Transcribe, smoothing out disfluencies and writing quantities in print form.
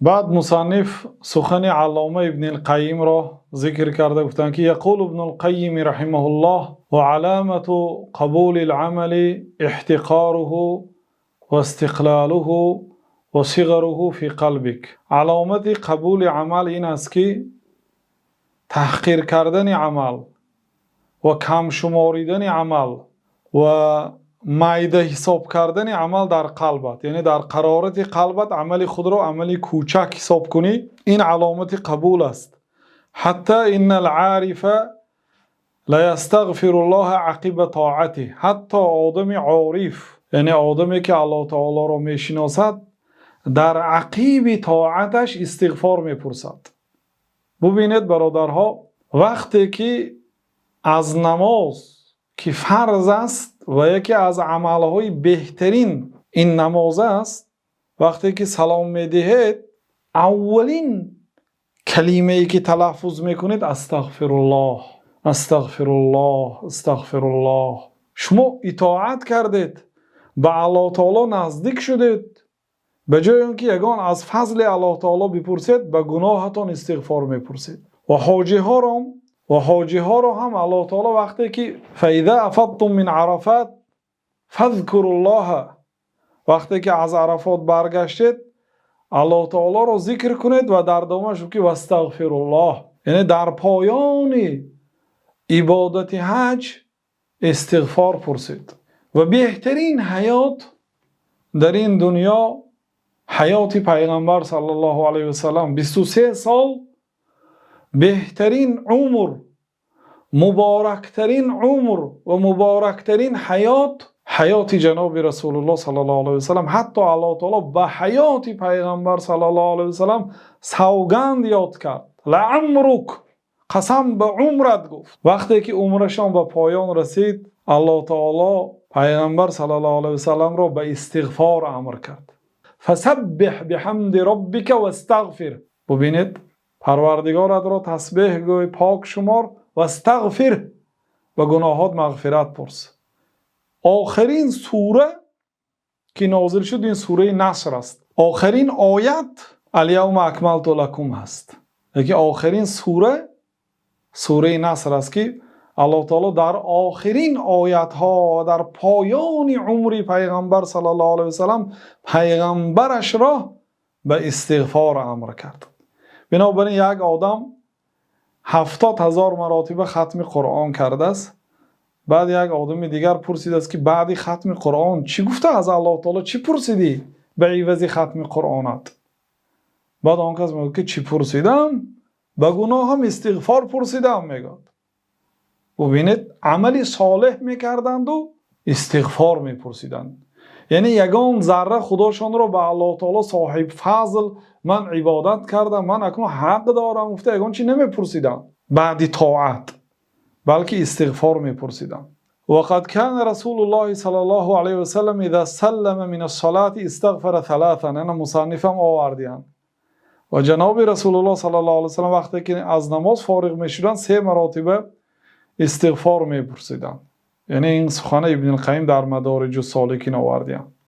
Баъд мусанниф сухани Аллома Ибни Қайимро зикр карда, гуфтанд, ки: يقول ابن القيم رحمه الله: وعلامة قبول العمل احتقاره واستقلاله وصغره في قلبك. Аломати қабули амал ин аст, ки таҳқир кардани амал ва кам шуморидани амал ва майда ҳисоб кардани амал дар қалбат, яъне дар қарорати қалбат амали худро амали кӯчак ҳисоб кунӣ, ин аломати қабул аст. حتى إن العارف ليستغفر الله عقب طاعته. Ҳатто одами ориф, яъне одаме ки Аллоҳ таолоро мешиносад, дар ақиби тоаташ истиғфор мепурсад. Бубинед, бародарҳо, вақте ки аз намоз, ки фарз аст ва яке аз амалҳои беҳтарин ин намоз аст, вақте ки салом медиҳед, аввалин калимае ки талаффуз мекунед: астағфируллоҳ, астағфируллоҳ, астағфируллоҳ. Шумо итоат кардед, ба Аллоҳ таоло наздик шудед, ба ҷои он ки ягон аз фазли Аллоҳ таоло бипурсед, ба гуноҳатон истиғфор мепурсед. Ва ҳоҷиҳоро ҳам Аллоҳ таоло вақте ки فإذا أفضتم من عرفات فاذكروا الله, вақте ки аз Арафот баргаштед, Аллоҳ таолоро зикр кунед, ва дар давомаш ки واستغفروا الله, яъне дар поёни ибодати ҳаҷ истиғфор пурсед. Ва беҳтарин ҳаёт дар ин дунё ҳаёти Пайғамбар саллаллоҳу алайҳи васаллам, 23 сол беҳтарин умр, муборактарин умр ва муборактарин ҳаёт, ҳаёти ҷаноби Расулуллоҳ саллаллоҳу алайҳи васаллам. Ҳатто Аллоҳ таоло ба ҳаёти Пайғамбар саллаллоҳу алайҳи васаллам савганд ёд кард: لعمرك, қасам ба умрат гуфт. Вақте ки умрашон ба поён расид, Аллоҳ таоло Пайғамбар саллаллоҳу алайҳи васалламро ба истиғфор амр кард: فسبح بحمد ربك واستغفره. Бубинед, Парвардигоратро тасбеҳ гӯй, пок шумор, واستغفره, ба гуноҳот мағфират пурс. Охирин сура ки нозил шуд, ин сураи Наср аст. Охирин оят اليوم أكملت لكم ҳаст, лекин охирин сура сураи Наср аст, ки Аллоҳ таоло дар охирин оятҳо, дар поёни умри Пайғамбар саллаллоҳу алайҳи васаллам, пайғамбарашро ба истиғфор амр кард. Бинобар ин як одам 70 000 маротиба хатми Қуръон кардааст. Баъд як одами дигар пурсидааст, ки баъди хатми Қуръон чӣ гуфта, аз Аллоҳ таоло чӣ пурсидӣ ба ивази хатми Қуръонат? Баъд он кас мегӯяд, ки чӣ пурсидам? Ба гуноҳам истиғфор пурсидам, мегӯяд. Бубинед, амали солеҳ мекарданду истиғфор мепурсиданд, яъне ягон зарра худошонро ба Аллоҳ таоло соҳиби фазл, ман ибодат кардам, ман акнун ҳақ дорам гуфта, ягон чиз намепурсиданд баъди тоат, балки истиғфор мепурсиданд. وقد كان رسول الله صلى الله عليه وسلم إذا سلم من الصلاة استغفر ثلاثا. Ана мусаннифам овардиянд. Ва ҷаноби Расулуллоҳ саллаллоҳу алайҳи васаллам вақте ки аз намоз фориғ мешуданд, се маротиба истиғфор мепурсиданд. Яъне ин сухана Ибни Қайим дар Мадориҷу Соликин овардиянд.